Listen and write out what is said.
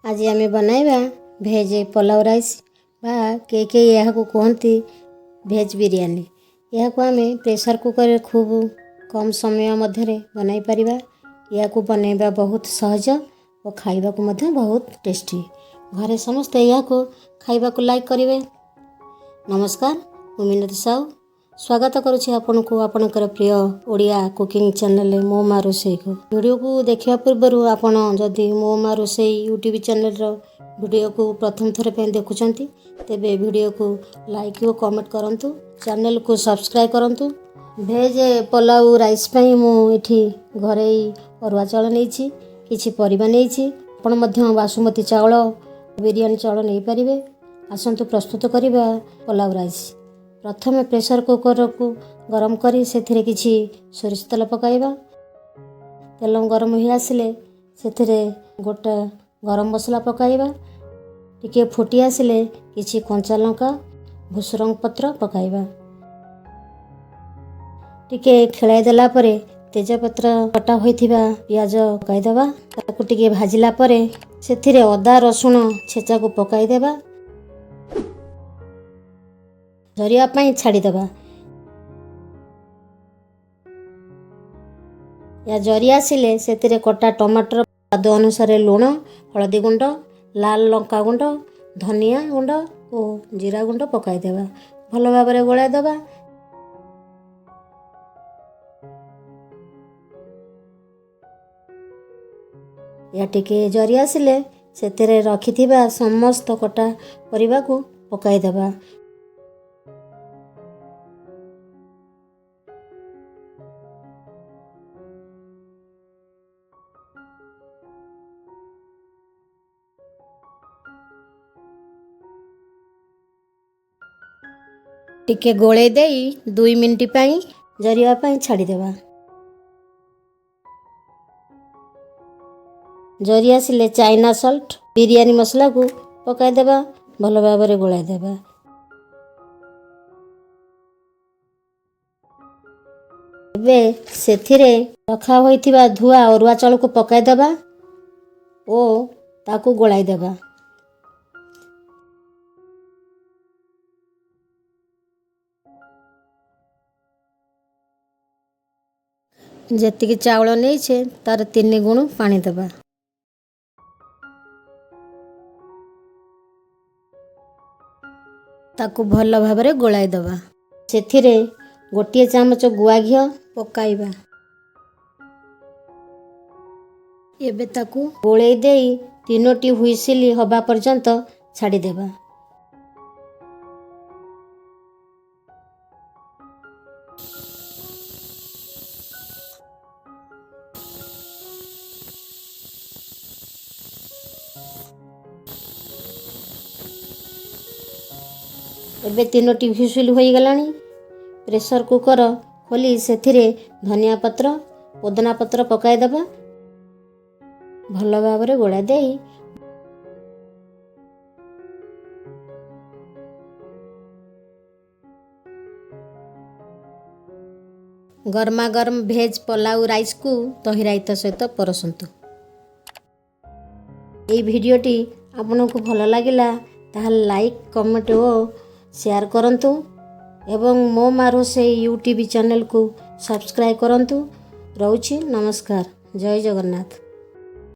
ଆଜି ଆମେ ବନାଇବା ଭେଜ୍ ପଲାଉ ରାଇସ୍ ବା କେହି କେହି ଏହାକୁ କୁହନ୍ତି ଭେଜ୍ ବିରିୟାନୀ। ଏହାକୁ ଆମେ ପ୍ରେସର୍ କୁକର୍ରେ ଖୁବ୍ କମ୍ ସମୟ ମଧ୍ୟରେ ବନାଇ ପାରିବା। ଏହାକୁ ବନାଇବା ବହୁତ ସହଜ ଓ ଖାଇବାକୁ ମଧ୍ୟ ବହୁତ ଟେଷ୍ଟି। ଘରେ ସମସ୍ତେ ଏହାକୁ ଖାଇବାକୁ ଲାଇକ୍ କରିବେ। ନମସ୍କାର, ମୁଁ ମିନତୀ ସାହୁ ସ୍ୱାଗତ କରୁଛି ଆପଣଙ୍କୁ ଆପଣଙ୍କର ପ୍ରିୟ ଓଡ଼ିଆ କୁକିଂ ଚ୍ୟାନେଲ୍ ମୋ ମା ରୋଷେଇକୁ। ଭିଡ଼ିଓକୁ ଦେଖିବା ପୂର୍ବରୁ ଆପଣ ଯଦି ମୋ ମା ରୋଷେଇ ୟୁଟ୍ୟୁବ୍ ଚ୍ୟାନେଲ୍ର ଭିଡ଼ିଓକୁ ପ୍ରଥମ ଥର ପାଇଁ ଦେଖୁଛନ୍ତି, ତେବେ ଭିଡ଼ିଓକୁ ଲାଇକ୍ ଓ କମେଣ୍ଟ କରନ୍ତୁ, ଚ୍ୟାନେଲ୍କୁ ସବସ୍କ୍ରାଇବ୍ କରନ୍ତୁ। ଭେଜ୍ ପଲାଉ ରାଇସ୍ ପାଇଁ ମୁଁ ଏଠି ଘରୋଇ ଅରୁଆ ଚାଉଳ ନେଇଛି, କିଛି ପରିବା ନେଇଛି। ଆପଣ ମଧ୍ୟ ବାସୁମତୀ ଚାଉଳ, ବିରିୟାନୀ ଚାଉଳ ନେଇପାରିବେ। ଆସନ୍ତୁ ପ୍ରସ୍ତୁତ କରିବା ପଲାଉ ରାଇସ୍। ପ୍ରଥମେ ପ୍ରେସର୍ କୁକର୍କୁ ଗରମ କରି ସେଥିରେ କିଛି ସୋରିଷ ତେଲ ପକାଇବା। ତେଲ ଗରମ ହୋଇ ଆସିଲେ ସେଥିରେ ଗୋଟା ଗରମ ମସଲା ପକାଇବା। ଟିକିଏ ଫୁଟି ଆସିଲେ କିଛି କଞ୍ଚା ଲଙ୍କା, ଭୃସଙ୍ଗ ପତ୍ର ପକାଇବା। ଟିକେ ଖେଳାଇ ଦେଲା ପରେ ତେଜପତ୍ର, କଟା ହୋଇଥିବା ପିଆଜ ପକାଇଦେବା। ତାକୁ ଟିକେ ଭାଜିଲା ପରେ ସେଥିରେ ଅଦା ରସୁଣ ଛେଚାକୁ ପକାଇଦେବା। ଜରିବା ପାଇଁ ଛାଡ଼ିଦେବା। ଏହା ଜରି ଆସିଲେ ସେଥିରେ କଟା ଟମାଟର, ସ୍ୱାଦ ଅନୁସାରେ ଲୁଣ, ହଳଦୀ ଗୁଣ୍ଡ, ଲାଲ ଲଙ୍କା ଗୁଣ୍ଡ, ଧନିଆ ଗୁଣ୍ଡ ଓ ଜିରା ଗୁଣ୍ଡ ପକାଇଦେବା। ଭଲ ଭାବରେ ଗୋଳାଇ ଦେବା। ଏହା ଟିକେ ଜରି ଆସିଲେ ସେଥିରେ ରଖିଥିବା ସମସ୍ତ କଟା ପରିବାକୁ ପକାଇଦେବା। ଟିକେ ଗୋଳେଇ ଦେଇ 2 ମିନିଟ୍ ପାଇଁ ଜରିବା ପାଇଁ ଛାଡ଼ିଦେବା। ଜରି ଆସିଲେ ଚାଇନା ସଲ୍ଟ, ବିରିୟାନୀ ମସଲାକୁ ପକାଇଦେବା। ଭଲ ଭାବରେ ଗୋଳାଇ ଦେବା। ଏବେ ସେଥିରେ ରଖା ହୋଇଥିବା ଧୁଆ ଅରୁଆ ଚାଉଳକୁ ପକାଇଦେବା ଓ ତାକୁ ଗୋଳାଇ ଦେବା। ଯେତିକି ଚାଉଳ ନେଇଛେ, ତାର 3 ଗୁଣ ପାଣି ଦେବା। ତାକୁ ଭଲ ଭାବରେ ଗୋଳାଇ ଦେବା। ସେଥିରେ 1 ଚାମଚ ଗୁଆ ଘିଅ ପକାଇବା। ଏବେ ତାକୁ ଗୋଳେଇ ଦେଇ ତିନୋଟି ହୁଇସିଲି ହେବା ପର୍ଯ୍ୟନ୍ତ ଛାଡ଼ିଦେବା। ଏବେ ତିନୋଟି ହୁଇସିଲ୍ ହୋଇଗଲାଣି। ପ୍ରେସର୍ କୁକର୍ ଖୋଲି ସେଥିରେ ଧନିଆ ପତ୍ର, ପୋଦିନା ପତ୍ର ପକାଇଦେବା। ଭଲ ଭାବରେ ଗୋଳାଇ ଦେଇ ଗରମା ଗରମ ଭେଜ୍ ପଲାଉ ରାଇସ୍କୁ ଦହି ରାଇତା ସହିତ ପରସନ୍ତୁ। ଏଇ ଭିଡ଼ିଓଟି ଆପଣଙ୍କୁ ଭଲ ଲାଗିଲା, ତାହେଲେ ଲାଇକ୍, କମେଣ୍ଟ ଓ ସେୟାର କରନ୍ତୁ ଏବଂ ମୋ ମା ରୋଷେଇ ୟୁଟ୍ୟୁବ୍ ଚ୍ୟାନେଲକୁ ସବସ୍କ୍ରାଇବ୍ କରନ୍ତୁ। ରହୁଛି, ନମସ୍କାର, ଜୟ ଜଗନ୍ନାଥ।